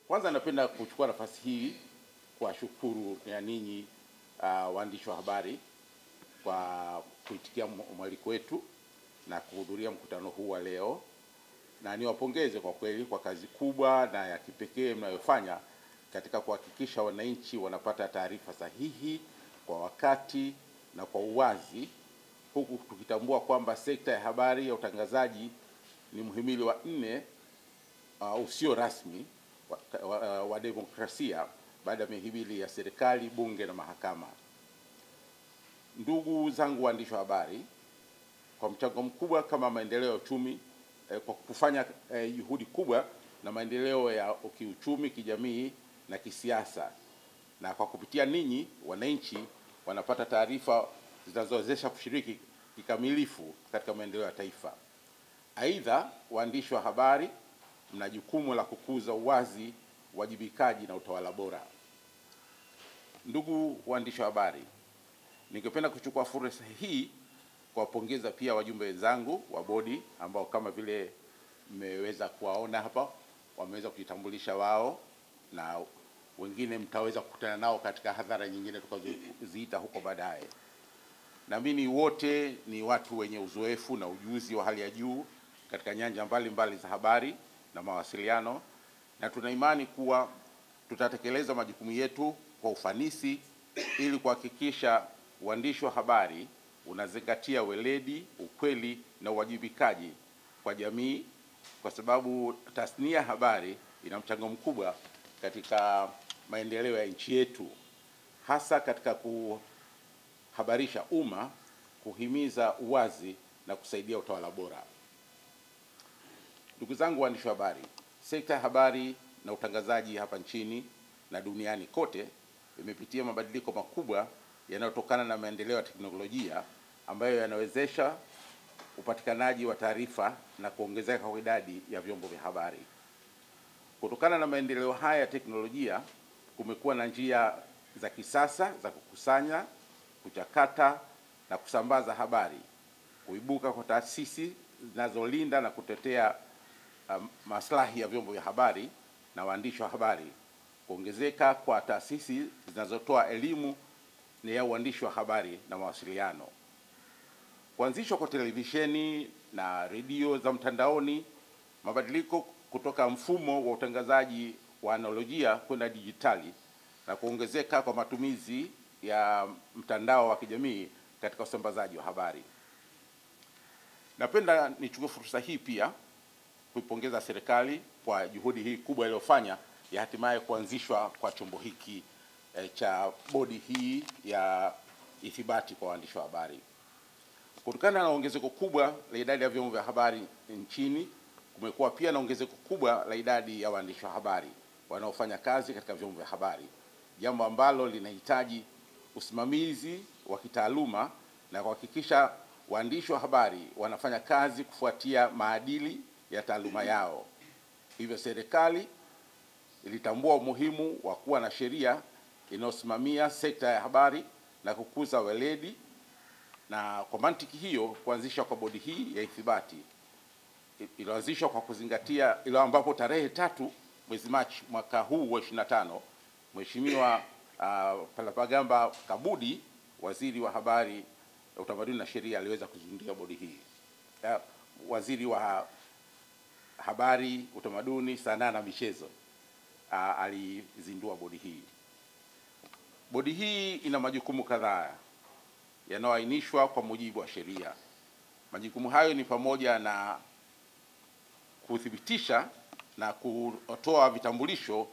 Kwanza napenda kuchukua nafasi hii kuwashukuru ya ninyi waandishi wa habari kwa kuitikia mwaliko wetu na kuhudhuria mkutano huu wa leo, na niwapongeze kwa kweli kwa kazi kubwa na ya kipekee mnayofanya katika kuhakikisha wananchi wanapata taarifa sahihi kwa wakati na kwa uwazi, huku tukitambua kwamba sekta ya habari ya utangazaji ni mhimili wa nne usio rasmi wa demokrasia baada ya mihimili ya serikali, bunge na mahakama. Ndugu zangu waandishi wa habari, kwa mchango mkubwa kama maendeleo ya uchumi, kwa kufanya juhudi kubwa na maendeleo ya kiuchumi, kijamii na kisiasa, na kwa kupitia ninyi wananchi wanapata taarifa zinazowezesha kushiriki kikamilifu katika maendeleo ya taifa. Aidha, waandishi wa habari mna jukumu la kukuza uwazi, uwajibikaji na utawala bora. Ndugu waandishi wa habari, ningependa kuchukua fursa hii kuwapongeza pia wajumbe wenzangu wa bodi ambao kama vile mmeweza kuwaona hapa, wameweza kujitambulisha wao na wengine mtaweza kukutana nao katika hadhara nyingine tutakazoziita huko baadaye. Naamini wote ni watu wenye uzoefu na ujuzi wa hali ya juu katika nyanja mbalimbali za habari na mawasiliano, na tuna imani kuwa tutatekeleza majukumu yetu kwa ufanisi ili kuhakikisha uandishi wa habari unazingatia weledi, ukweli na uwajibikaji kwa jamii, kwa sababu tasnia habari ina mchango mkubwa katika maendeleo ya nchi yetu, hasa katika kuhabarisha umma, kuhimiza uwazi na kusaidia utawala bora. Ndugu zangu waandishi wa habari, sekta ya habari na utangazaji hapa nchini na duniani kote imepitia mabadiliko makubwa yanayotokana na maendeleo ya teknolojia ambayo yanawezesha upatikanaji wa taarifa na kuongezeka kwa idadi ya vyombo vya habari. Kutokana na maendeleo haya ya teknolojia, kumekuwa na njia za kisasa za kukusanya, kuchakata na kusambaza habari, kuibuka kwa taasisi zinazolinda na kutetea maslahi ya vyombo vya habari na waandishi wa habari, kuongezeka kwa taasisi zinazotoa elimu ya uandishi wa habari na mawasiliano, kuanzishwa kwa televisheni na redio za mtandaoni, mabadiliko kutoka mfumo wa utangazaji wa analojia kwenda dijitali, na kuongezeka kwa matumizi ya mtandao wa kijamii katika usambazaji wa habari. Napenda nichukue fursa hii pia kuipongeza serikali kwa juhudi hii kubwa iliyofanya ya hatimaye kuanzishwa kwa chombo hiki cha bodi hii ya ithibati kwa waandishi wa habari. Kutokana na ongezeko kubwa la idadi ya vyombo vya habari nchini, kumekuwa pia na ongezeko kubwa la idadi ya waandishi wa habari wanaofanya kazi katika vyombo vya habari, jambo ambalo linahitaji usimamizi wa kitaaluma na kuhakikisha waandishi wa habari wanafanya kazi kufuatia maadili ya taaluma yao. Hivyo serikali ilitambua umuhimu wa kuwa na sheria inayosimamia sekta ya habari na kukuza weledi, na kwa mantiki hiyo kuanzishwa kwa bodi hii ya ithibati ilianzishwa kwa kuzingatia ile ambapo tarehe 3 mwezi Machi mwaka huu wa 25 Mheshimiwa Palamagamba Kabudi, waziri wa habari, utamaduni na sheria, aliweza kuzindua bodi hii. Waziri wa habari, utamaduni, sanaa na michezo alizindua bodi hii. Bodi hii ina majukumu kadhaa yanayoainishwa kwa mujibu wa sheria. Majukumu hayo ni pamoja na kuthibitisha na kutoa vitambulisho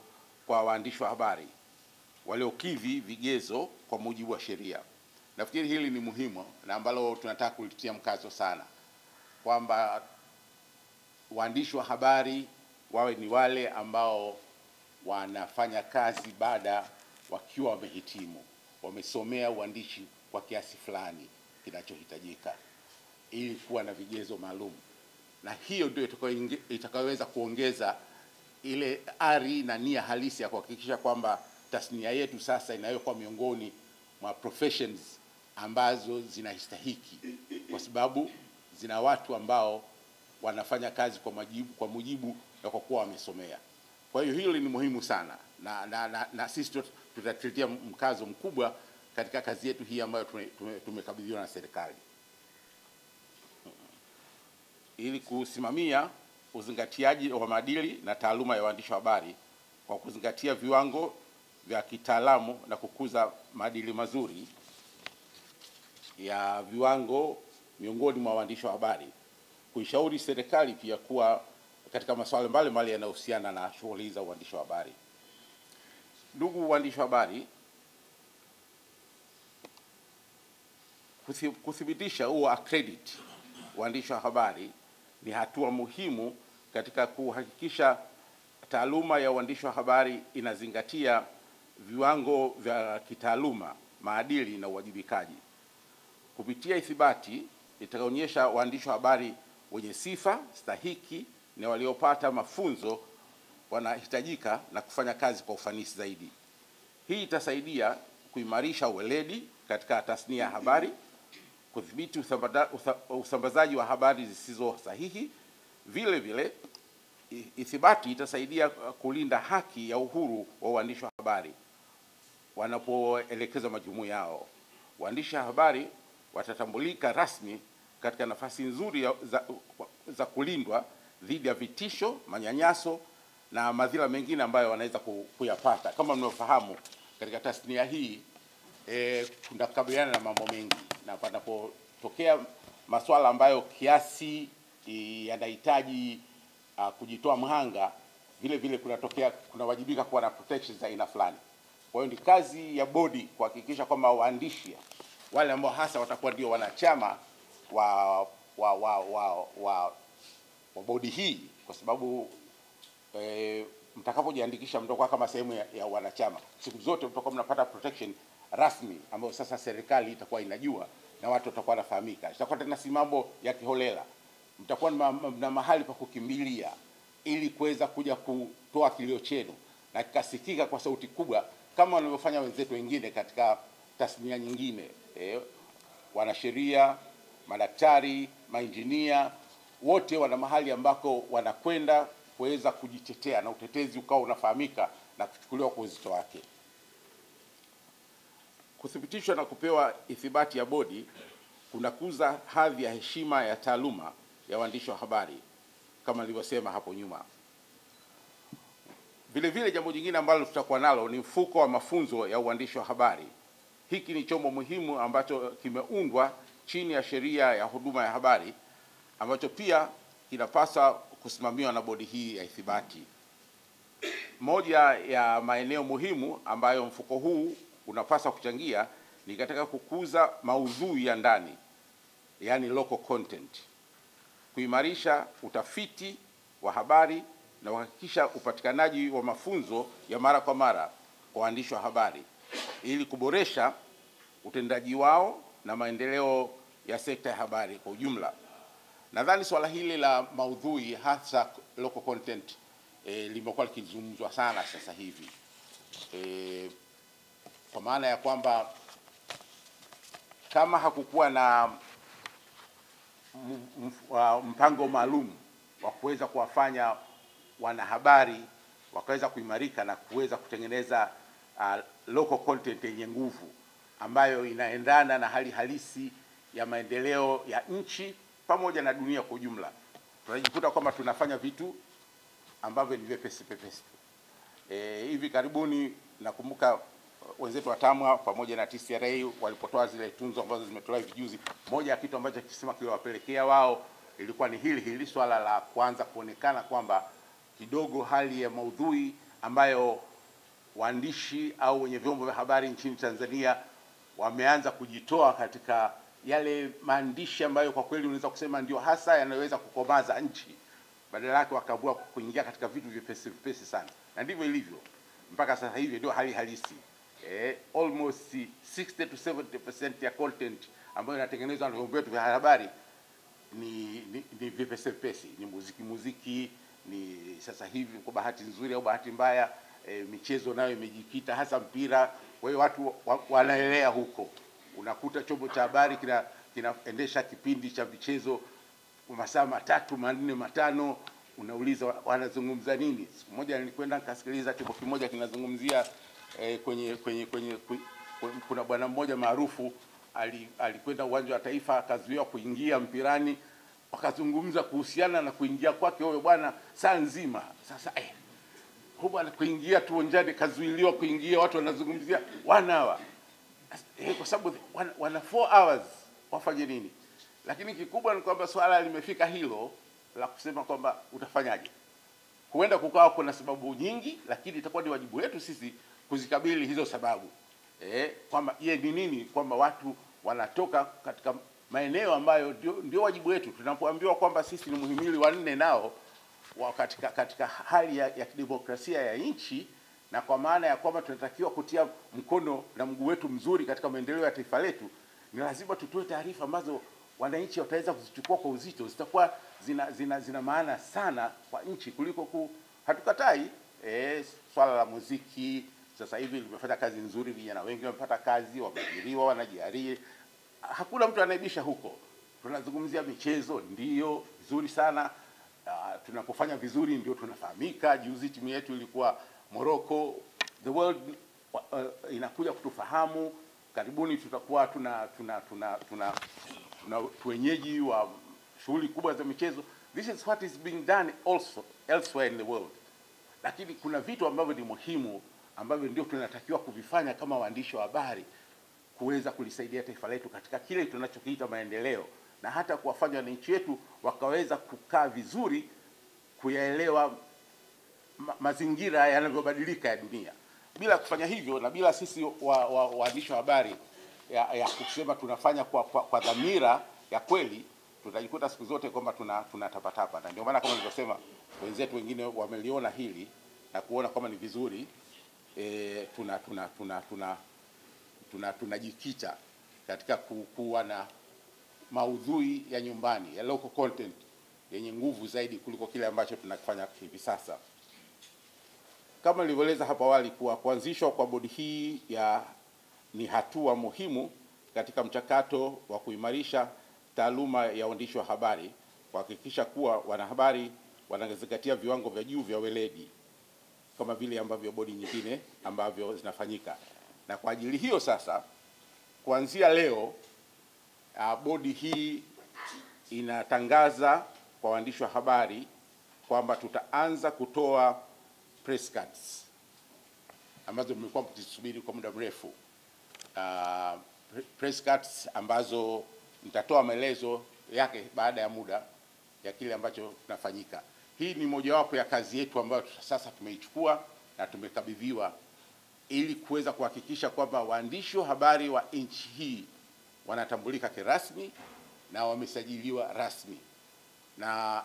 kwa waandishi wa habari waliokidhi vigezo kwa mujibu wa sheria. Nafikiri hili ni muhimu na ambalo tunataka kulitia mkazo sana, kwamba waandishi wa habari wawe ni wale ambao wanafanya kazi baada wakiwa wamehitimu, wamesomea uandishi kwa kiasi fulani kinachohitajika ili kuwa na vigezo maalum, na hiyo ndio itakayoweza kuongeza ile ari na nia halisi ya kuhakikisha kwamba tasnia yetu sasa inawekwa miongoni mwa professions ambazo zinastahiki, kwa sababu zina watu ambao wanafanya kazi kwa mujibu na kwa kuwa wamesomea. Kwa hiyo hili ni muhimu sana, na sisi tutatilia mkazo mkubwa katika kazi yetu hii ambayo tumekabidhiwa na serikali, ili kusimamia uzingatiaji wa maadili na taaluma ya waandishi wa habari kwa kuzingatia viwango vya kitaalamu na kukuza maadili mazuri ya viwango miongoni mwa waandishi wa habari, kuishauri serikali pia kuwa katika masuala mbalimbali yanayohusiana na shughuli za uandishi wa habari. Ndugu waandishi wa habari, kuthibitisha huo accredit waandishi wa habari ni hatua muhimu katika kuhakikisha taaluma ya uandishi wa habari inazingatia viwango vya kitaaluma, maadili na uwajibikaji. Kupitia ithibati itakaonyesha waandishi wa habari wenye sifa stahiki na waliopata mafunzo wanahitajika na kufanya kazi kwa ufanisi zaidi. Hii itasaidia kuimarisha uweledi katika tasnia ya habari, kudhibiti usambazaji wa habari zisizo sahihi. Vile vile ithibati itasaidia kulinda haki ya uhuru wa waandishi wa habari wanapoelekeza majukumu yao. Waandishi wa habari watatambulika rasmi katika nafasi nzuri za kulindwa dhidi ya vitisho, manyanyaso na madhila mengine ambayo wanaweza kuyapata. Kama mnavyofahamu, katika tasnia hii tunakabiliana na mambo mengi, na panapotokea masuala ambayo kiasi yanahitaji kujitoa mhanga, vile vile kunawajibika kuwa na protection za aina fulani. Kwa hiyo ni kazi ya bodi kuhakikisha kwamba waandishi wale ambao hasa watakuwa ndio wanachama wa bodi hii, kwa sababu mtakapojiandikisha mtakuwa kama sehemu ya wanachama. Siku zote mtakuwa mnapata protection rasmi ambayo sasa serikali itakuwa inajua na watu watakuwa wanafahamika. Itakuwa tena si mambo ya kiholela. Mtakuwa na mahali pa kukimbilia ili kuweza kuja kutoa kilio chenu na kikasikika kwa sauti kubwa kama wanavyofanya wenzetu wengine katika tasnia nyingine. Wanasheria, madaktari, mainjinia, wote wana mahali ambako wanakwenda kuweza kujitetea na utetezi ukawa unafahamika na kuchukuliwa kwa uzito wake. Kuthibitishwa na kupewa ithibati ya bodi kunakuza hadhi ya heshima ya taaluma ya waandishi wa habari kama nilivyosema hapo nyuma. Vile vile jambo jingine ambalo tutakuwa nalo ni mfuko wa mafunzo ya uandishi wa habari. Hiki ni chombo muhimu ambacho kimeundwa chini ya sheria ya huduma ya habari, ambacho pia kinapaswa kusimamiwa na bodi hii ya ithibati. Moja ya maeneo muhimu ambayo mfuko huu unapaswa kuchangia ni katika kukuza maudhui ya ndani, yani local content, kuimarisha utafiti wa habari na kuhakikisha upatikanaji wa mafunzo ya mara kwa mara kwa waandishi wa habari ili kuboresha utendaji wao na maendeleo ya sekta ya habari kwa ujumla. Nadhani swala hili la maudhui hasa local content limekuwa likizungumzwa sana sasa hivi. Kwa maana ya kwamba kama hakukuwa na mpango maalum wa kuweza kuwafanya wanahabari wakaweza kuimarika na kuweza kutengeneza local content yenye nguvu ambayo inaendana na hali halisi ya maendeleo ya nchi pamoja na dunia kwa ujumla, tunajikuta kwamba tunafanya vitu ambavyo ni vyepesi pepesi. Hivi karibuni nakumbuka wenzetu wa TAMWA pamoja na TCRA walipotoa zile tunzo ambazo zimetolewa hivi juzi, moja ya kitu ambacho kisema kiliwapelekea wao ilikuwa ni hili swala la kuanza kuonekana kwamba kidogo hali ya maudhui ambayo waandishi au wenye vyombo vya habari nchini Tanzania wameanza kujitoa katika yale maandishi ambayo kwa kweli unaweza kusema ndio hasa yanayoweza kukomaza nchi, badala yake wakaamua kuingia katika vitu vyepesi vyepesi sana. Na ndivyo ilivyo mpaka sasa hivi, ndio hali halisi. Almost 60 to 70% ya content ambayo inatengenezwa na vyombo vyetu vya habari ni vyepesi vyepesi, ni muziki, ni sasa hivi kwa bahati nzuri au bahati mbaya michezo nayo imejikita hasa mpira. Kwa hiyo watu wanaelea huko. Unakuta chombo cha habari kinaendesha kipindi cha michezo masaa 3, 4, 5, Unauliza wanazungumza nini? Siku moja nilikwenda nikasikiliza chombo kimoja kinazungumzia kwenye kwenye kwenye kuna bwana mmoja maarufu alikwenda uwanja wa Taifa akazuiwa kuingia mpirani, wakazungumza kuhusiana na kuingia kwake huyo bwana saa nzima. Sasa huyo bwana kuingia tu uwanjani kazuiliwa kuingia, watu wanazungumzia 1 hour. Kwa sababu wana 4 hours wafanye nini? Lakini kikubwa ni kwamba swala limefika hilo la kusema kwamba utafanyaje. Huenda kukawa kuna sababu nyingi, lakini itakuwa ni wajibu wetu sisi kuzikabili hizo sababu. Kwamba ye ni nini kwamba watu wanatoka katika maeneo ambayo ndio wajibu wetu. Tunapoambiwa kwamba sisi ni muhimili wa nne nao wa katika hali ya kidemokrasia ya nchi, na kwa maana ya kwamba tunatakiwa kutia mkono na mguu wetu mzuri katika maendeleo ya taifa letu, ni lazima tutoe taarifa ambazo wananchi wataweza kuzichukua kwa uzito, zitakuwa zina maana sana kwa nchi kuliko hatukatai swala la muziki sasa hivi limefanya kazi nzuri, vijana wengi wamepata kazi, wameajiriwa, wanajiajiri, hakuna mtu anaibisha huko. Tunazungumzia michezo, ndio nzuri sana. Tunapofanya vizuri ndio tunafahamika. Juzi timu yetu ilikuwa Morocco, the world inakuja kutufahamu. Karibuni tutakuwa tuna wenyeji wa shughuli kubwa za michezo. This is what is being done also elsewhere in the world. Lakini kuna vitu ambavyo ni muhimu ambavyo ndio tunatakiwa kuvifanya kama waandishi wa habari kuweza kulisaidia taifa letu katika kile tunachokiita maendeleo, na hata kuwafanya wananchi wetu wakaweza kukaa vizuri kuyaelewa mazingira yanavyobadilika ya dunia. Bila kufanya hivyo na bila sisi waandishi wa habari ya kusema tunafanya kwa dhamira ya kweli, tutajikuta siku zote kwamba tunatapatapa. Na ndio maana kama nilivyosema, wenzetu wengine wameliona hili na kuona kama ni vizuri tunajikita katika kuwa na maudhui ya nyumbani ya local content yenye nguvu zaidi kuliko kile ambacho tunakifanya hivi sasa. Kama nilivyoeleza hapo awali, kuwa kuanzishwa kwa bodi hii ni hatua muhimu katika mchakato wa kuimarisha taaluma ya uandishi wa habari, kuhakikisha kuwa wanahabari wanazingatia viwango vya juu vya weledi kama vile ambavyo bodi nyingine ambavyo zinafanyika. Na kwa ajili hiyo sasa, kuanzia leo bodi hii inatangaza kwa waandishi wa habari kwamba tutaanza kutoa press cards ambazo mmekuwa mkisubiri kwa muda mrefu. Press cards ambazo nitatoa maelezo yake baada ya muda ya kile ambacho kinafanyika. Hii ni mojawapo ya kazi yetu ambayo sasa tumeichukua na tumekabidhiwa ili kuweza kuhakikisha kwamba waandishi wa habari wa nchi hii wanatambulika kirasmi na wamesajiliwa rasmi. Na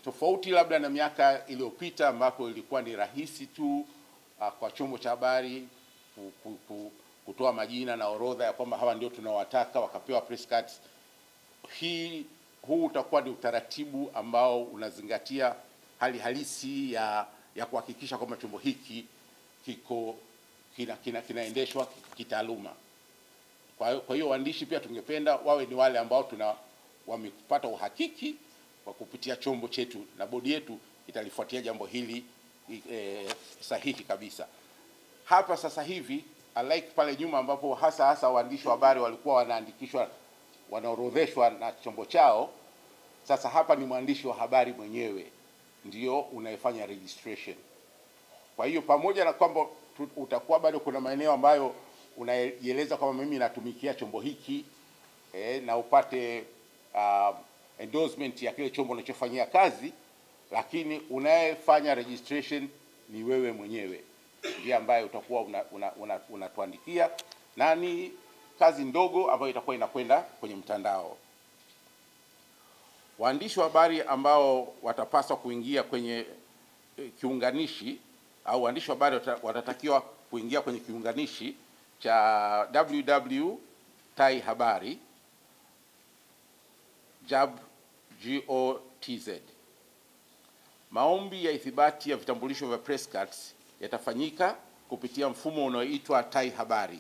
tofauti labda na miaka iliyopita ambapo ilikuwa ni rahisi tu kwa chombo cha habari kutoa majina na orodha ya kwamba hawa ndio tunawataka, wakapewa press cards. Huu utakuwa ni utaratibu ambao unazingatia hali halisi ya kuhakikisha kwamba chombo hiki kiko kinaendeshwa kitaaluma. Kwa hiyo waandishi pia tungependa wawe ni wale ambao wamepata uhakiki kwa kupitia chombo chetu, na bodi yetu italifuatia jambo hili sahihi kabisa. Hapa sasa hivi, unlike pale nyuma ambapo hasa waandishi wa habari walikuwa wanaandikishwa, wanaorodheshwa na chombo chao, sasa hapa ni mwandishi wa habari mwenyewe ndio unayefanya registration. Kwa hiyo pamoja na kwamba utakuwa bado kuna maeneo ambayo unaeleza kwamba mimi natumikia chombo hiki na upate endorsement ya kile chombo unachofanyia kazi, lakini unayefanya registration ni wewe mwenyewe ndiye ambaye utakuwa unatuandikia, na ni kazi ndogo ambayo itakuwa inakwenda kwenye mtandao. Waandishi wa habari ambao watapaswa kuingia kwenye kiunganishi, au waandishi wa habari watatakiwa kuingia kwenye kiunganishi cha www tai habari jab gotz. Maombi ya ithibati ya vitambulisho vya press cards yatafanyika kupitia mfumo unaoitwa Tai Habari.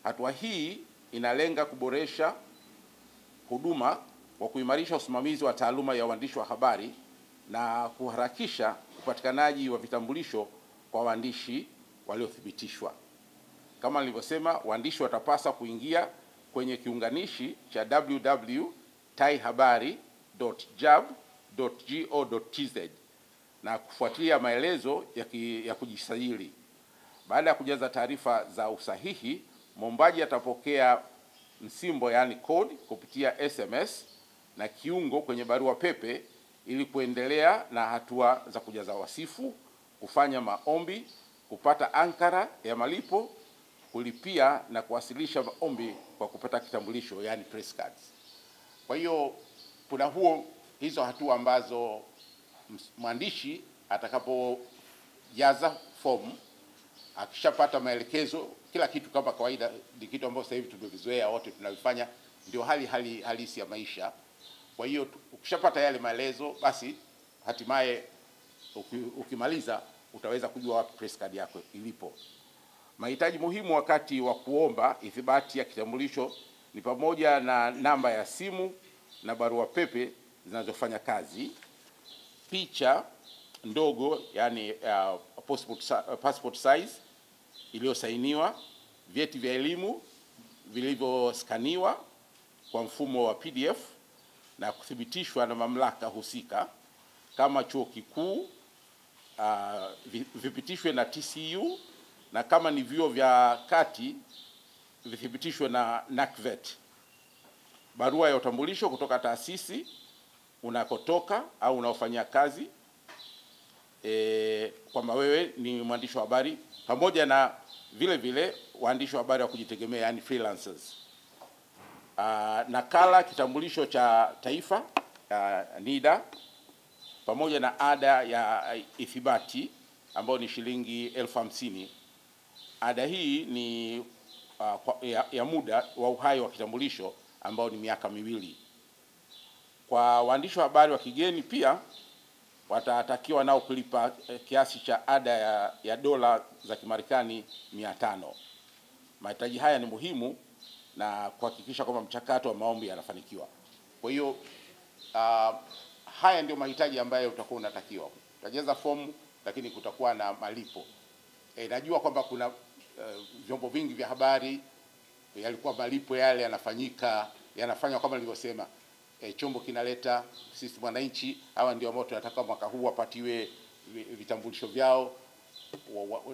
Hatua hii inalenga kuboresha huduma kwa kuimarisha usimamizi wa taaluma ya uandishi wa habari na kuharakisha upatikanaji wa vitambulisho kwa waandishi waliothibitishwa. Kama nilivyosema, waandishi watapaswa kuingia kwenye kiunganishi cha www.taihabari.jab.go.tz na kufuatilia maelezo ya kujisajili. Baada ya kujaza taarifa za usahihi, mwombaji atapokea msimbo, yani code, kupitia SMS na kiungo kwenye barua pepe ili kuendelea na hatua za kujaza wasifu, kufanya maombi, kupata ankara ya malipo, kulipia na kuwasilisha maombi kwa kupata kitambulisho, yani press cards. Kwa hiyo kuna hizo hatua ambazo mwandishi atakapojaza fomu, akishapata maelekezo, kila kitu kama kawaida, ni kitu ambacho sasa hivi tumevizoea wote tunavifanya, ndio hali halisi ya maisha. Kwa hiyo ukishapata yale maelezo, basi hatimaye ukimaliza utaweza kujua wapi press card yako ilipo. Mahitaji muhimu wakati wa kuomba ithibati ya kitambulisho ni pamoja na namba ya simu na barua pepe zinazofanya kazi, picha ndogo, yani passport size iliyosainiwa, vyeti vya elimu vilivyoskaniwa kwa mfumo wa PDF na kuthibitishwa na mamlaka husika kama chuo kikuu, vipitishwe na TCU, na kama ni vyuo vya kati vithibitishwe na NACVET. Barua ya utambulisho kutoka taasisi unakotoka au unaofanyia kazi, kwamba wewe ni mwandishi wa habari, pamoja na vile vile waandishi wa habari wa kujitegemea, yani freelancers. Nakala kitambulisho cha taifa, NIDA, pamoja na ada ya ithibati ambayo ni shilingi 50,000. Ada hii ni ya muda wa uhai wa kitambulisho ambao ni miaka 2. Kwa waandishi wa habari wa kigeni pia watatakiwa nao kulipa kiasi cha ada ya dola za Kimarekani 500. Mahitaji haya ni muhimu na kuhakikisha kwamba mchakato wa maombi yanafanikiwa. Kwa hiyo haya ndio mahitaji ambayo utakuwa unatakiwa. Utajaza fomu, lakini kutakuwa na malipo. Najua kwamba kuna vyombo vingi vya habari yalikuwa malipo yale yanafanyika, yanafanywa kama nilivyosema. Chombo kinaleta, sisi Mwananchi hawa ndio ambao tunataka mwaka huu wapatiwe vitambulisho vyao,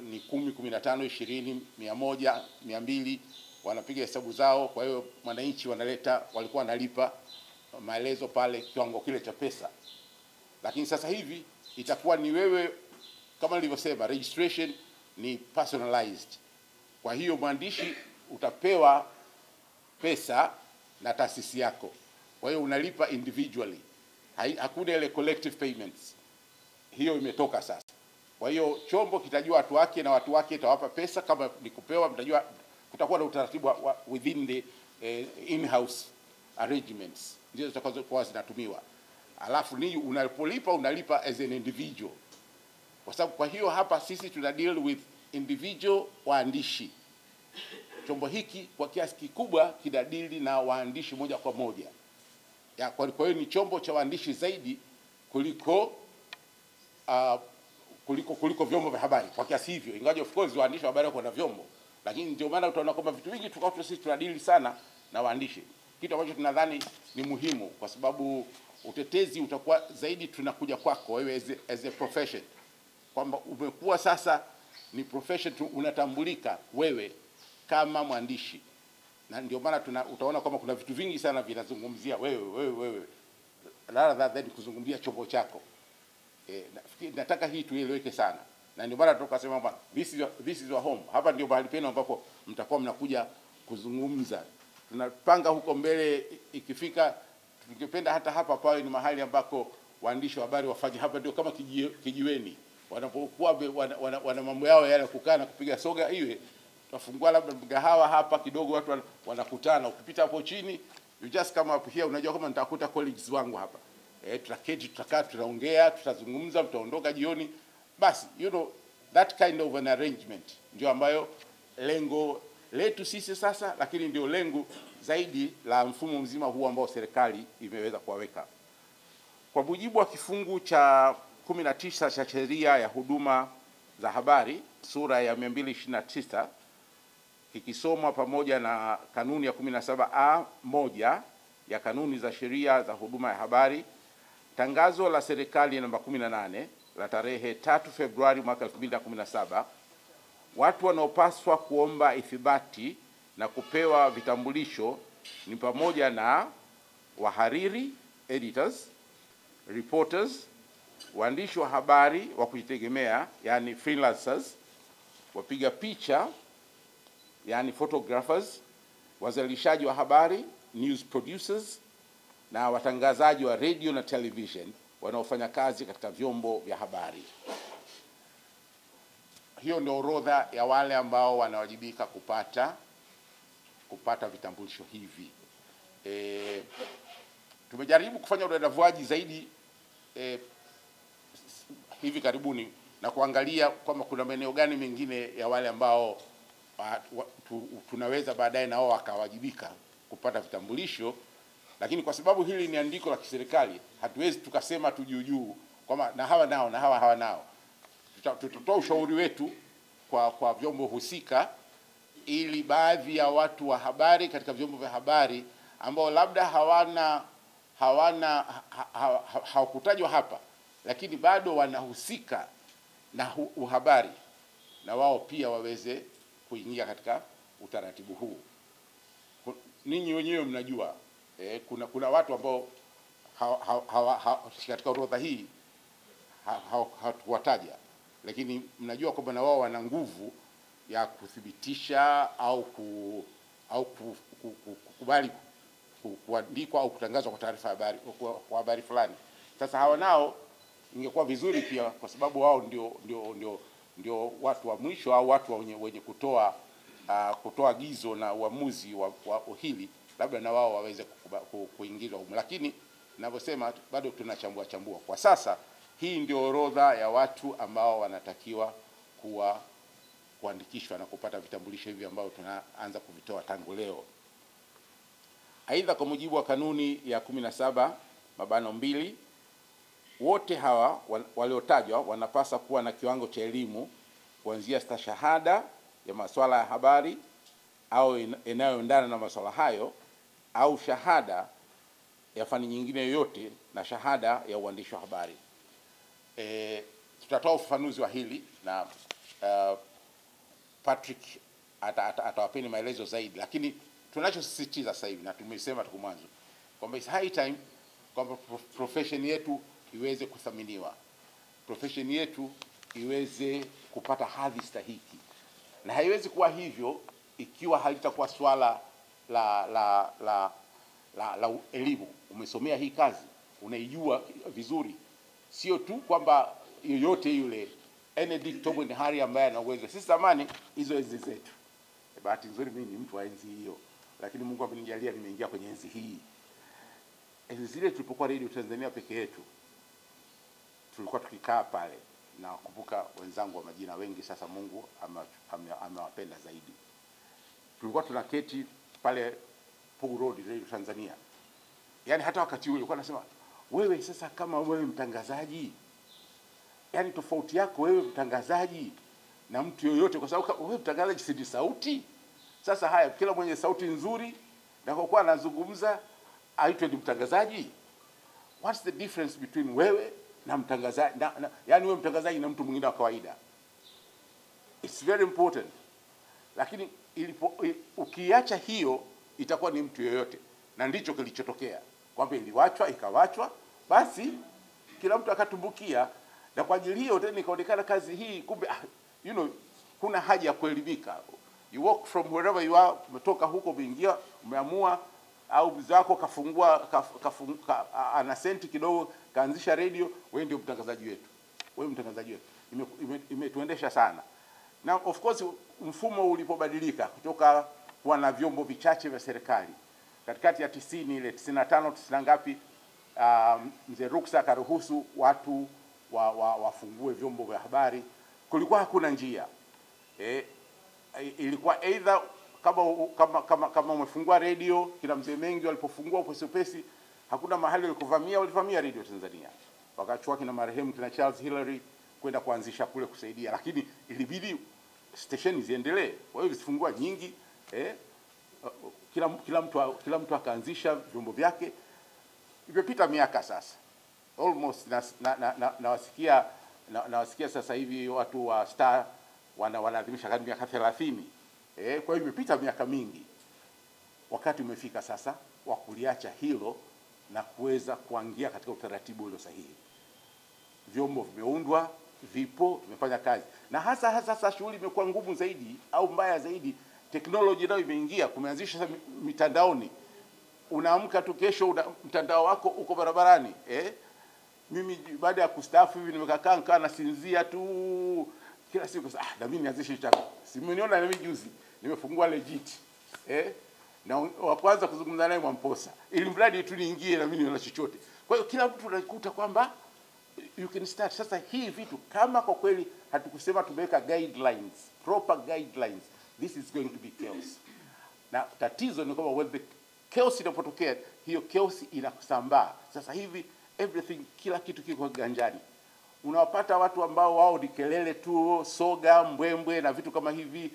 ni 10, 15, 20, 100, 200, wanapiga hesabu zao. Kwa hiyo Mwananchi wanaleta, walikuwa wanalipa maelezo pale kiwango kile cha pesa. Lakini sasa hivi itakuwa ni wewe, kama nilivyosema, registration ni personalized. Kwa hiyo mwandishi utapewa pesa na taasisi yako. Kwa hiyo unalipa individually. Hakuna ile collective payments. Hiyo imetoka sasa. Kwa hiyo chombo kitajua watu wake na watu wake itawapa pesa, kama ni kupewa mtajua, kutakuwa na utaratibu within the in-house arrangements ndizo zitakazokuwa zinatumiwa. Alafu ni unapolipa unalipa as an individual. Kwa sababu kwa hiyo hapa sisi tuna deal with individual waandishi. Chombo hiki kwa kiasi kikubwa kinadili na waandishi moja kwa moja. Kwa hiyo ni chombo cha waandishi zaidi kuliko vyombo vya habari kwa kiasi hivyo. Ingawa of course waandishi wa habari wako na vyombo, lakini ndio maana utaona kwamba vitu vingi tukao sisi tunadili sana na waandishi. Kitu ambacho tunadhani ni muhimu kwa sababu utetezi utakuwa zaidi tunakuja kwako wewe as a profession. Kwamba umekuwa sasa ni profession, unatambulika wewe kama mwandishi. Na ndio maana utaona kwamba kuna vitu vingi sana vinazungumzia wewe wewe wewe, rather than kuzungumzia chombo chako. Nataka hii tueleweke sana. Na ndio maana tukasema kwamba this is your home. Hapa ndio mahali penu ambapo mtakuwa mnakuja kuzungumza. Tunapanga huko mbele ikifika, tungependa hata hapa pawe ni mahali ambako waandishi wa habari wafanye hapa ndio kama kijiweni. Wanapokuwa wana mambo yao yale kukaa na kupiga soga, iwe tutafungua labda mgahawa hapa kidogo, watu wanakutana. Ukipita hapo chini, you just come up here, unajua kama nitakuta colleagues wangu hapa. Tutaketi, tutakaa, tutaongea, tutazungumza, mtaondoka jioni. Basi, you know, that kind of an arrangement ndio ambayo lengo letu sisi sasa, lakini ndio lengo zaidi la mfumo mzima huu ambao serikali imeweza kuwaweka. Kwa mujibu wa kifungu cha 19 cha sheria ya huduma za habari sura ya 229 kikisomwa pamoja na kanuni ya 17A1 ya kanuni za sheria za huduma ya habari, tangazo la serikali namba 18 la tarehe 3 Februari mwaka 2017, watu wanaopaswa kuomba ithibati na kupewa vitambulisho ni pamoja na wahariri, editors, reporters, waandishi wa habari wa kujitegemea yani freelancers, wapiga picha yani photographers, wazalishaji wa habari news producers, na watangazaji wa radio na television wanaofanya kazi katika vyombo vya habari. Hiyo ndio orodha ya wale ambao wanawajibika kupata vitambulisho hivi. Tumejaribu kufanya udadavuaji zaidi hivi karibuni na kuangalia kwamba kuna maeneo gani mengine ya wale ambao tunaweza baadaye nao wakawajibika kupata vitambulisho, lakini kwa sababu hili ni andiko la kiserikali hatuwezi tukasema tu juu juu kwamba na hawa nao na hawa hawa nao. Tutatoa ushauri wetu kwa vyombo husika ili baadhi ya watu wa habari katika vyombo vya habari ambao labda hawakutajwa hapa lakini bado wanahusika na uhabari, na wao pia waweze kuingia katika utaratibu huu. Ninyi wenyewe mnajua kuna watu ambao katika orodha hii hatuwataja, lakini mnajua kwamba na wao wana nguvu ya kuthibitisha au kukubali kuandikwa au kutangazwa kwa taarifa habari kwa habari fulani. Sasa hawa nao ingekuwa vizuri pia, kwa sababu wao ndio watu wa mwisho au watu wenye kutoa agizo na uamuzi wa hili, labda na wao waweze kuingizwa humu. Lakini ninavyosema bado tunachambua chambua. Kwa sasa hii ndio orodha ya watu ambao wanatakiwa kuandikishwa na kupata vitambulisho hivi ambao tunaanza kuvitoa tangu leo. Aidha, kwa mujibu wa kanuni ya 17(2), wote hawa waliotajwa wanapaswa kuwa na kiwango cha elimu kuanzia stashahada ya masuala ya habari au inayoendana na masuala hayo, au shahada ya fani nyingine yoyote na shahada ya uandishi wa habari. Tutatoa ufafanuzi wa hili na Patrick atawapeni maelezo zaidi, lakini tunachosisitiza sasa hivi na tumesema toka mwanzo kwamba it's high time kwamba profession yetu iweze kuthaminiwa, profession yetu iweze kupata hadhi stahiki. Na haiwezi kuwa hivyo ikiwa halitakuwa swala la elimu. Umesomea hii kazi, unaijua vizuri, sio tu kwamba yoyote yule Benedict Tobin Harry ambaye ana uwezo. Sisi zamani hizo enzi zetu, bahati nzuri mimi ni mtu wa enzi hiyo, lakini Mungu amenijalia nimeingia kwenye enzi hii. Enzi zile tulipokuwa Radio Tanzania peke yetu, tulikuwa tukikaa pale, na kumbuka wenzangu wa majina wengi sasa Mungu amewapenda zaidi. Tulikuwa tunaketi pale Pugu Road Radio Tanzania. Yaani hata wakati ule ulikuwa nasema wewe sasa kama wewe mtangazaji, yaani tofauti yako wewe mtangazaji na mtu yoyote, kwa sababu wewe mtangazaji si sauti. Sasa haya, kila mwenye sauti nzuri na kwa kuwa anazungumza aitwe ni mtangazaji. What's the difference between wewe na mtangazaji, yaani wewe mtangazaji na mtu mwingine wa kawaida? It's very important. Lakini ukiacha hiyo itakuwa ni mtu yoyote, na ndicho kilichotokea kwamba iliwachwa ikawachwa, basi kila mtu akatumbukia. Na kwa ajili hiyo tena ikaonekana kazi hii kumbe, you know, kuna haja ya kuelimika. You walk from wherever you are, umetoka huko umeingia, umeamua, au mzee wako kafungua ana senti kidogo kaanzisha radio, wewe ndio mtangazaji wetu, wewe mtangazaji wetu. Imetuendesha sana. Na of course mfumo ulipobadilika kutoka kuwa na vyombo vichache vya serikali katikati ya 90 ile 95 90 ngapi, mzee Ruksa akaruhusu watu wafungue vyombo vya habari. Kulikuwa hakuna njia. Ilikuwa either kama umefungua radio, kila mzee Mengi walipofungua upesi upesi, Hakuna mahali walikuvamia, walivamia Radio Tanzania. Wakachukua kina marehemu kina Charles Hillary kwenda kuanzisha kule kusaidia, lakini ilibidi stesheni ziendelee. Kwa hiyo zifungua nyingi, kila mtu akaanzisha vyombo vyake. Imepita miaka sasa. Almost nawasikia sasa hivi watu wa Star wanaadhimisha karibu miaka 30. Kwa hiyo imepita miaka mingi. Wakati umefika sasa wa kuliacha hilo na kuweza kuangia katika utaratibu ulio sahihi. Vyombo vimeundwa, vipo, vimefanya kazi. Na hasa sasa shughuli imekuwa ngumu zaidi au mbaya zaidi, teknolojia nayo imeingia, kumeanzisha sasa mitandaoni. Unaamka tu kesho mtandao wako uko barabarani. Mimi baada ya kustaafu hivi nimekaa nikaa nasinzia tu kila siku, na mimi nianzishe chama. Si mmeniona na mimi juzi nimefungua legit. Na wa kwanza kuzungumza naye Mwamposa, ili mradi tu niingie na mimi niona chochote. Kwa hiyo kila mtu anakuta kwamba you can start. Sasa hii vitu kama kwa kweli hatukusema tumeweka guidelines, proper guidelines, this is going to be chaos. Na tatizo ni kwamba when the chaos inapotokea, hiyo chaos inasambaa. Sasa hivi everything, kila kitu kiko ganjani. Unawapata watu ambao wao ni kelele tu, soga, mbwembwe na vitu kama hivi,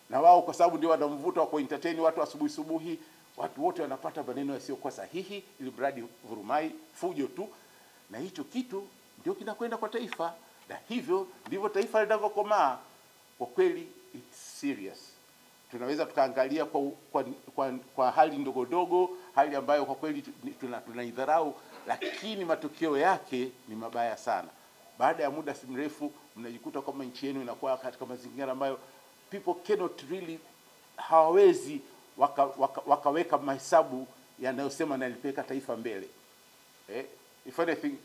na wao kwa sababu ndio wana mvuto wa kuentertain watu asubuhi subuhi, watu wote wanapata maneno yasiyokuwa sahihi, ili mradi vurumai, fujo tu. Na hicho kitu ndio kinakwenda kwa taifa, na hivyo ndivyo taifa linavyokomaa. Kwa kweli it's serious. Tunaweza tukaangalia kwa hali ndogo ndogo, hali ambayo kwa kweli tunaidharau, lakini matokeo yake ni mabaya sana. Baada ya muda si mrefu mnajikuta kama nchi yenu inakuwa katika mazingira ambayo people cannot really, hawawezi wakaweka mahesabu yanayosema nalipeleka taifa mbele. If anything,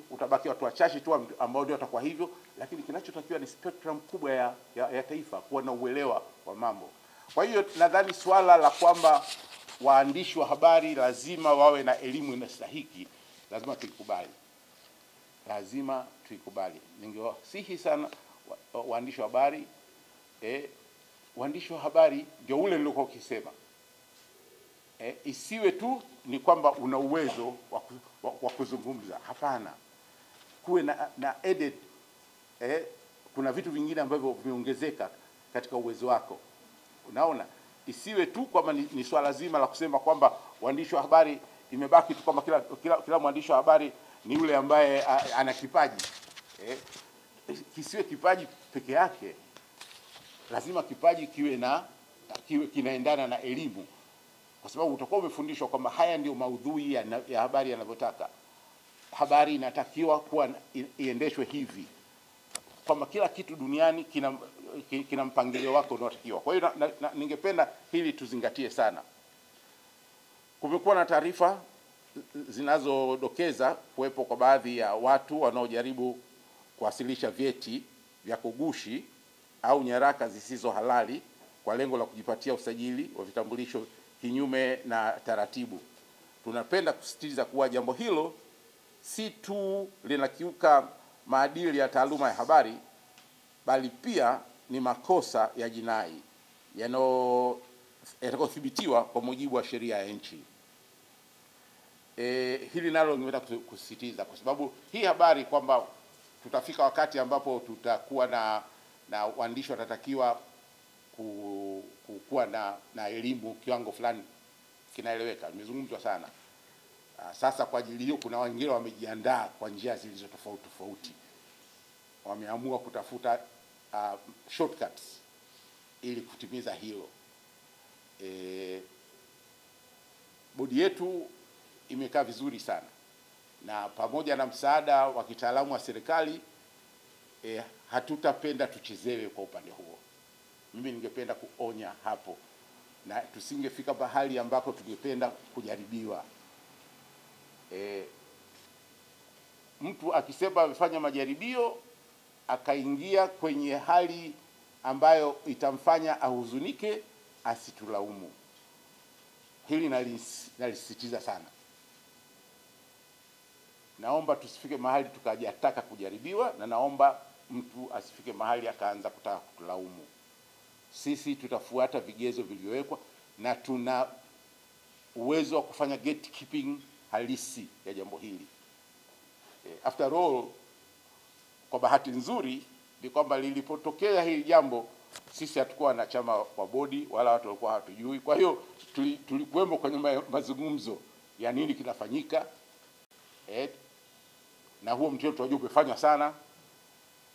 utabaki watu wachache tu ambao ndio watakuwa hivyo, lakini kinachotakiwa ni spectrum kubwa ya taifa kuwa na uelewa wa mambo. Kwa hiyo nadhani swala la kwamba waandishi wa habari lazima wawe na elimu inastahiki, lazima tuikubali. Lazima tuikubali. Ningewasihi sana waandishi wa habari, waandishi wa habari ndio ule nilikuwa ukisema. Isiwe tu ni kwamba una uwezo wa kuzungumza. Hapana. Kuwe na edit, kuna vitu vingine ambavyo vimeongezeka katika uwezo wako. Unaona? Isiwe tu kwamba ni swala zima la kusema kwamba waandishi wa habari imebaki tu kwamba kila mwandishi wa habari ni yule ambaye ana kipaji. Kisiwe kipaji peke yake. Lazima kipaji kiwe kinaendana na elimu. Kwa sababu utakuwa umefundishwa kwamba haya ndio maudhui ya habari yanavyotaka. Habari inatakiwa kuwa iendeshwe hivi. Kwamba kila kitu duniani kina mpangilio wako unaotakiwa. Kwa hiyo ningependa hili tuzingatie sana. Kumekuwa na taarifa zinazodokeza kuwepo kwa baadhi ya watu wanaojaribu kuwasilisha vyeti vya kugushi au nyaraka zisizo halali kwa lengo la kujipatia usajili wa vitambulisho kinyume na taratibu. Tunapenda kusisitiza kuwa jambo hilo si tu linakiuka maadili ya taaluma ya habari, bali pia ni makosa ya jinai yanayothibitiwa kwa mujibu wa sheria ya nchi. Hili nalo ningependa kusisitiza kwa sababu hii habari kwamba tutafika wakati ambapo tutakuwa na waandishi watatakiwa kuwa na elimu kiwango fulani kinaeleweka, imezungumzwa sana. Sasa kwa ajili hiyo kuna wengine wamejiandaa kwa njia zilizo tofauti tofauti. Wameamua kutafuta shortcuts ili kutimiza hilo. Bodi yetu imekaa vizuri sana, na pamoja na msaada wa kitaalamu wa serikali, hatutapenda tuchezewe kwa upande huo. Mimi ningependa kuonya hapo, na tusingefika mahali ambako tungependa kujaribiwa. Mtu akisema amefanya majaribio akaingia kwenye hali ambayo itamfanya ahuzunike, asitulaumu. Hili nalisisitiza sana. Naomba tusifike mahali tukajataka kujaribiwa, na naomba mtu asifike mahali akaanza kutaka kutulaumu. Sisi tutafuata vigezo vilivyowekwa na tuna uwezo wa kufanya gatekeeping halisi ya jambo hili. After all, kwa bahati nzuri ni kwamba lilipotokea hili jambo sisi hatukuwa wanachama wa bodi wala watu walikuwa hatujui. Kwa hiyo tulikuwemo kwenye mazungumzo ya nini kinafanyika, na huo mtihani tunajua umefanywa sana.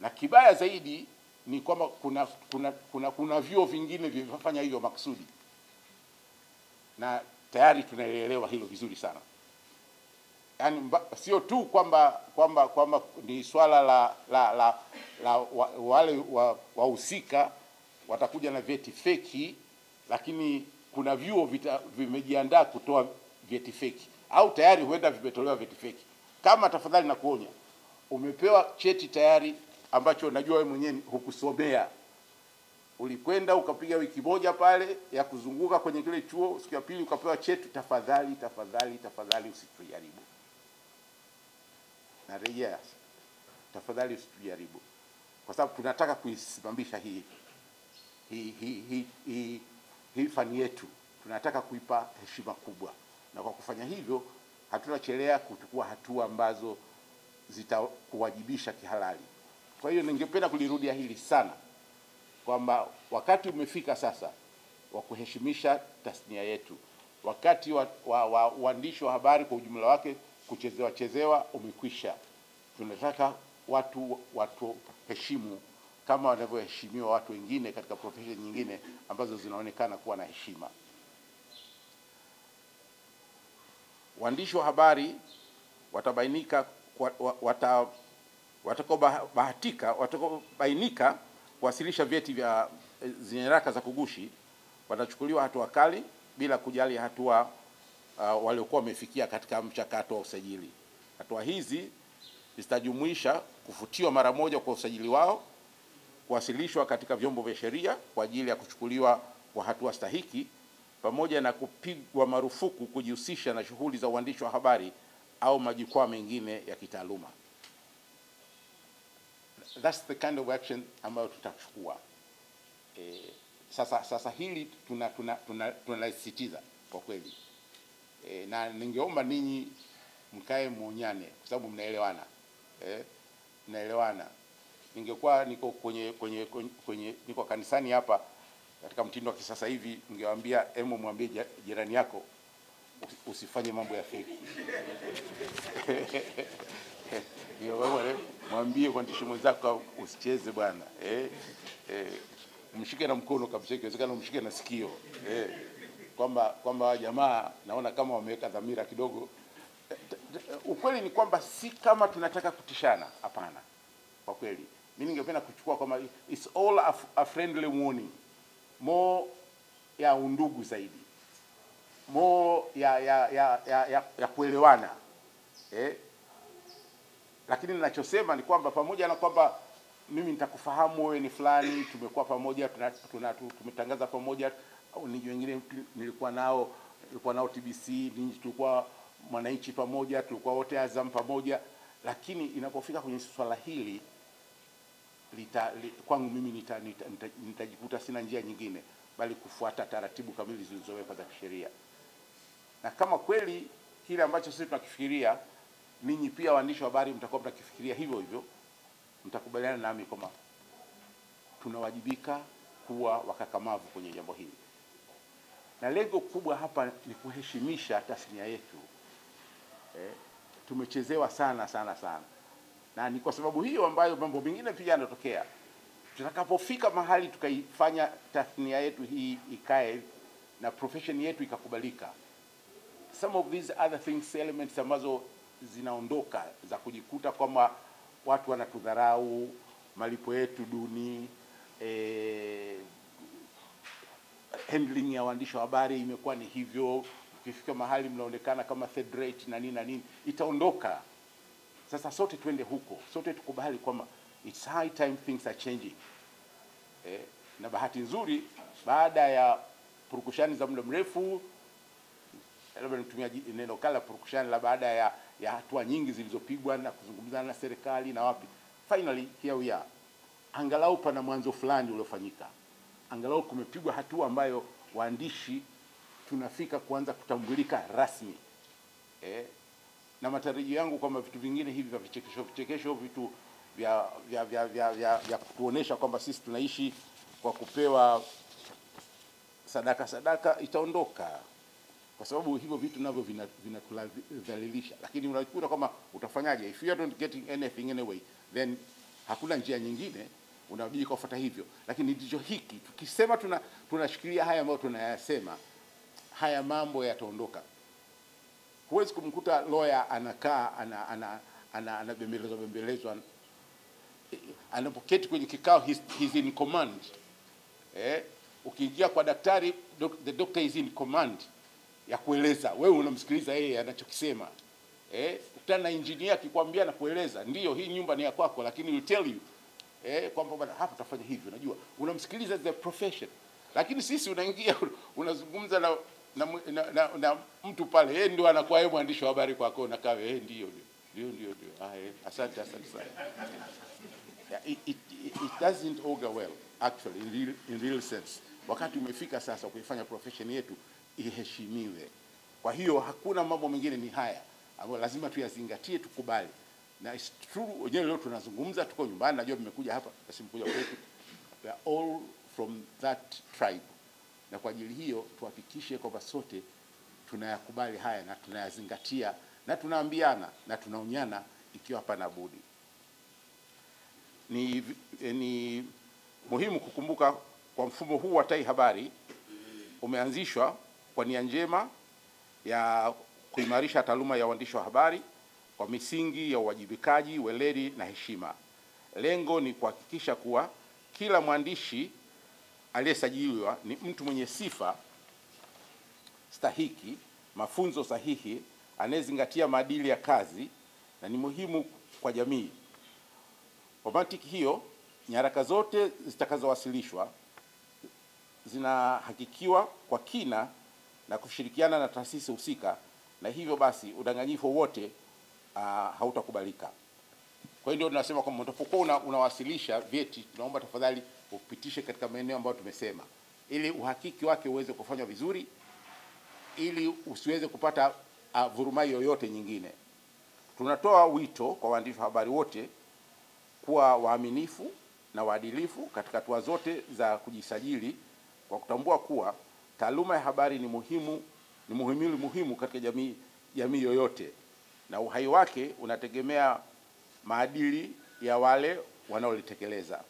Na kibaya zaidi ni kwamba kuna vyuo vingine vilivyofanya hivyo makusudi, na tayari tunaelewa hilo vizuri sana. Yaani sio tu kwamba ni swala la wale wahusika watakuja na vyeti feki, lakini kuna vyuo vimejiandaa kutoa vyeti feki au tayari huenda vimetolewa vyeti feki. Kama tafadhali nakuonya, umepewa cheti tayari ambacho najua wewe mwenyewe hukusomea, ulikwenda ukapiga wiki moja pale ya kuzunguka kwenye kile chuo, siku ya pili ukapewa cheti, tafadhali tafadhali tafadhali usitujaribu. Narejea, tafadhali usitujaribu, kwa sababu tunataka kuisimamisha hii fani yetu, tunataka kuipa heshima kubwa, na kwa kufanya hivyo hatutachelea kuchukua hatua ambazo zitakuwajibisha kihalali. Kwa hiyo ningependa kulirudia hili sana, kwamba wakati umefika sasa wa kuheshimisha tasnia yetu. Wakati wa uandishi wa habari kwa ujumla wake kuchezewa chezewa umekwisha. Tunataka watu watuheshimu kama wanavyoheshimiwa watu wengine katika profession nyingine ambazo zinaonekana kuwa na heshima. Waandishi wa habari watabainika watakaobainika kuwasilisha vyeti vya nyaraka za kugushi watachukuliwa hatua kali bila kujali hatua waliokuwa wamefikia katika mchakato wa usajili. Hatua hizi zitajumuisha kufutiwa mara moja kwa usajili wao, kuwasilishwa katika vyombo vya sheria kwa ajili ya kuchukuliwa kwa hatua stahiki, pamoja na kupigwa marufuku kujihusisha na shughuli za uandishi wa habari au majukwaa mengine ya kitaaluma. That's the kind of action ambayo tutachukua. Sasa hili tunalisisitiza kwa kweli. Na ningeomba ninyi mkae muonyane, kwa sababu mnaelewana. Mnaelewana. Ningekuwa niko kwenye niko kanisani hapa katika mtindo wa kisasa hivi, ningewaambia emu mwambie jirani yako usifanye mambo ya feki. Mwambie kwa mwandishi mwenzako usicheze bwana. Mshike na mkono kabisa, ikiwezekana mshike na sikio. Kwamba jamaa naona kama wameweka dhamira kidogo. Ukweli ni kwamba si kama tunataka kutishana, hapana. Kwa kweli mimi ningependa kuchukua kama it's all a friendly warning, more ya undugu zaidi, more ya kuelewana. Lakini ninachosema ni kwamba pamoja na kwamba mimi nitakufahamu wewe ni fulani, tumekuwa pamoja, tumetangaza pamoja, au ninyi wengine nilikuwa nao TBC, ninyi tulikuwa Mwananchi pamoja, tulikuwa wote Azam pamoja, lakini inapofika kwenye swala hili kwangu mimi nitajikuta sina njia nyingine bali kufuata taratibu kamili zilizowekwa za kisheria. Na kama kweli kile ambacho sisi tunakifikiria, ninyi pia waandishi wa habari mtakuwa mnakifikiria hivyo hivyo, mtakubaliana nami kwamba tunawajibika kuwa wakakamavu kwenye jambo hili. Na lengo kubwa hapa ni kuheshimisha tasnia yetu. Tumechezewa sana sana sana. Na ni kwa sababu hiyo ambayo mambo mengine pia yanatokea. Tutakapofika mahali tukaifanya tasnia yetu hii ikae na profession yetu ikakubalika, some of these other things, elements ambazo zinaondoka za kujikuta kwamba watu wanatudharau, malipo yetu duni, handling ya waandishi wa habari imekuwa ni hivyo, ukifika mahali mnaonekana kama third rate na nini na nini, itaondoka. Sasa sote twende huko, sote tukubali kwamba it's high time things are changing. Na bahati nzuri baada ya purukushani za muda mrefu, labda nitumia neno kala purukushani, la baada ya hatua nyingi zilizopigwa na kuzungumzana na serikali na wapi, finally here we are. Angalau pana mwanzo fulani uliofanyika. Angalau kumepigwa hatua ambayo waandishi tunafika kuanza kutambulika rasmi. Na matarajio yangu kwamba vitu vingine hivi vya vichekesho vichekesho, vitu vya kutuonesha kwamba sisi tunaishi kwa kupewa sadaka sadaka itaondoka, kwa sababu hivyo vitu navyo vinatudhalilisha. Lakini unakuta kama utafanyaje? If you are not getting anything anyway, then hakuna njia nyingine, unabidi kufuata hivyo. Lakini ndicho hiki tukisema tunashikilia haya ambayo tunayasema, haya mambo yataondoka. Huwezi kumkuta lawyer anakaa anabembelezwa bembelezwa, anapoketi kwenye kikao he's in command. Ukiingia kwa daktari, the doctor is in command ya kueleza, wewe unamsikiliza yeye anachokisema. Ukutana na engineer akikwambia na kueleza, ndio hii nyumba ni ya kwako, lakini will tell you kwamba bwana hapa utafanya hivi, unajua unamsikiliza the profession. Lakini sisi unaingia unazungumza na mtu pale, yeye ndio anakuwa yeye mwandishi wa habari kwako, unakaa ndio ndio ndio ndio, asante asante sana. Yeah, it doesn't augur well actually in real sense. Wakati umefika sasa kuifanya profession yetu iheshimiwe. Kwa hiyo hakuna mambo mengine, ni haya ambayo lazima tuyazingatie, tukubali. Na it's true, wenyewe leo tunazungumza, tuko nyumbani, najua mmekuja hapa, basi mkuja kwetu, we are all from that tribe. Na kwa ajili hiyo tuhakikishe kwamba sote tunayakubali haya na tunayazingatia na tunaambiana na tunaonyana ikiwa hapana budi. Ni muhimu kukumbuka kwa mfumo huu wa Tai Habari umeanzishwa kwa nia njema ya kuimarisha taaluma ya uandishi wa habari kwa misingi ya uwajibikaji, weledi na heshima. Lengo ni kuhakikisha kuwa kila mwandishi aliyesajiliwa ni mtu mwenye sifa stahiki, mafunzo sahihi, anayezingatia maadili ya kazi na ni muhimu kwa jamii. Kwa mantiki hiyo, nyaraka zote zitakazowasilishwa zinahakikiwa kwa kina na kushirikiana na taasisi husika, na hivyo basi udanganyifu wote hautakubalika. Kwa hiyo ndio tunasema kwamba unapokuwa unawasilisha vyeti, tunaomba tafadhali upitishe katika maeneo ambayo tumesema, ili uhakiki wake uweze kufanywa vizuri, ili usiweze kupata vurumai yoyote nyingine. Tunatoa wito kwa waandishi wa habari wote kuwa waaminifu na waadilifu katika hatua zote za kujisajili, kwa kutambua kuwa taaluma ya habari ni muhimu, ni muhimili muhimu katika jamii yoyote, na uhai wake unategemea maadili ya wale wanaolitekeleza.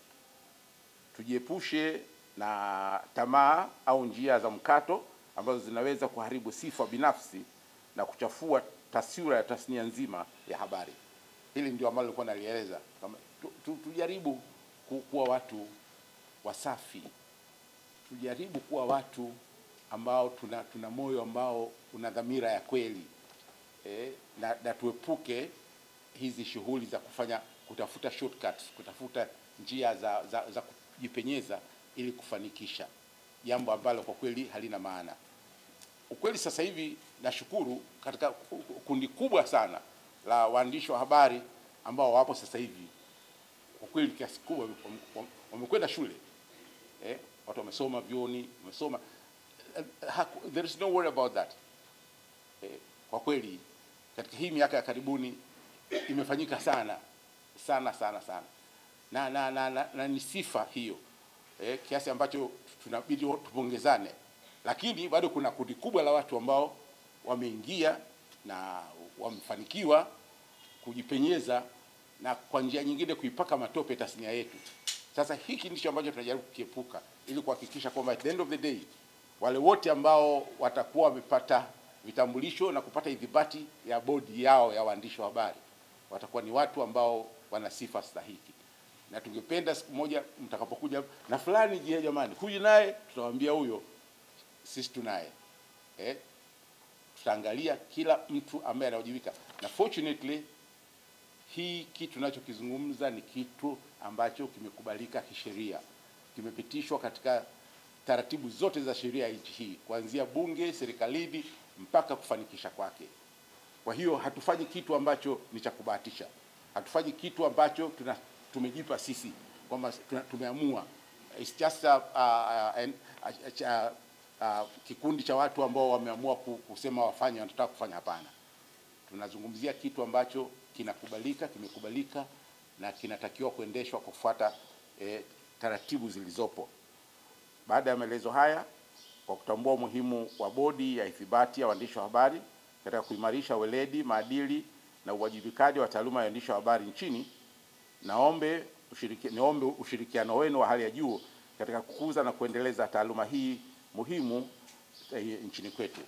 Tujiepushe na tamaa au njia za mkato ambazo zinaweza kuharibu sifa binafsi na kuchafua taswira ya tasnia nzima ya habari. Hili ndio ambalo nilikuwa nalieleza. Tujaribu kuwa watu wasafi. Tujaribu kuwa watu ambao tuna moyo ambao una dhamira ya kweli. Na tuepuke hizi shughuli za kufanya kutafuta shortcuts, kutafuta njia za kujipenyeza ili kufanikisha jambo ambalo kwa kweli halina maana. Ukweli sasa hivi nashukuru katika kundi kubwa sana la waandishi wa habari ambao wapo sasa hivi, kwa kweli kiasi kubwa wamekwenda shule. Watu wamesoma vyuoni, wamesoma. There is no worry about that. Kwa kweli katika hii miaka ya karibuni imefanyika sana sana sana sana. Na ni sifa hiyo. Kiasi ambacho tunabidi tupongezane. Lakini bado kuna kundi kubwa la watu ambao wameingia na wamefanikiwa kujipenyeza na kwa njia nyingine kuipaka matope tasnia yetu. Sasa hiki ndicho ambacho tunajaribu kukiepuka ili kuhakikisha kwamba at the end of the day wale wote ambao watakuwa wamepata vitambulisho na kupata idhibati ya bodi yao ya waandishi wa habari watakuwa ni watu ambao wana sifa stahiki. Na tungependa siku moja mtakapokuja na fulani, je jamani, huyu naye, tutawaambia huyo sisi tunaye. Tutaangalia kila mtu ambaye anawajibika. Na fortunately hii kitu tunachokizungumza ni kitu ambacho kimekubalika kisheria, kimepitishwa katika taratibu zote za sheria ya nchi hii, kuanzia bunge, serikalini mpaka kufanikisha kwake. Kwa hiyo hatufanyi kitu ambacho ni cha kubahatisha. Hatufanyi kitu ambacho tumejipa sisi kwamba tumeamua. It's just kikundi cha watu ambao wameamua kusema wafanye, wanataka kufanya. Hapana. Tunazungumzia kitu ambacho kinakubalika, kimekubalika na kinatakiwa kuendeshwa kufuata taratibu zilizopo. Baada ya maelezo haya, kwa kutambua umuhimu wa bodi ya ithibati ya waandishi wa habari katika kuimarisha weledi, maadili na uwajibikaji wa taaluma ya waandishi wa habari nchini, niombe ushirikiano wenu wa hali ya juu katika kukuza na kuendeleza taaluma hii muhimu nchini kwetu.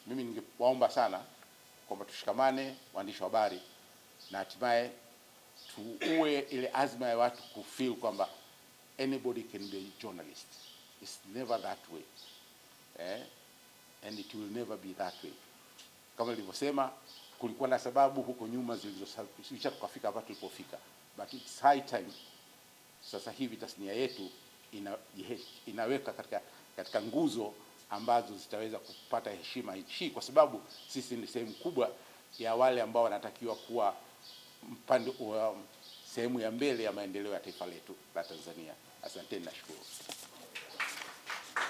Mimi ningewaomba sana kwamba tushikamane waandishi wa habari na hatimaye tuue ile azma ya watu kufeel kwamba anybody can be a journalist. It's never that way. And it will never be that way. Kama nilivyosema, kulikuwa na sababu huko nyuma zilizosababisha tukafika hapa tulipofika. But it's high time sasa hivi tasnia yetu inaweka katika nguzo ambazo zitaweza kupata heshima hii, kwa sababu sisi ni sehemu kubwa ya wale ambao wanatakiwa kuwa sehemu ya mbele ya maendeleo ya taifa letu la Tanzania. Asanteni, nashukuru.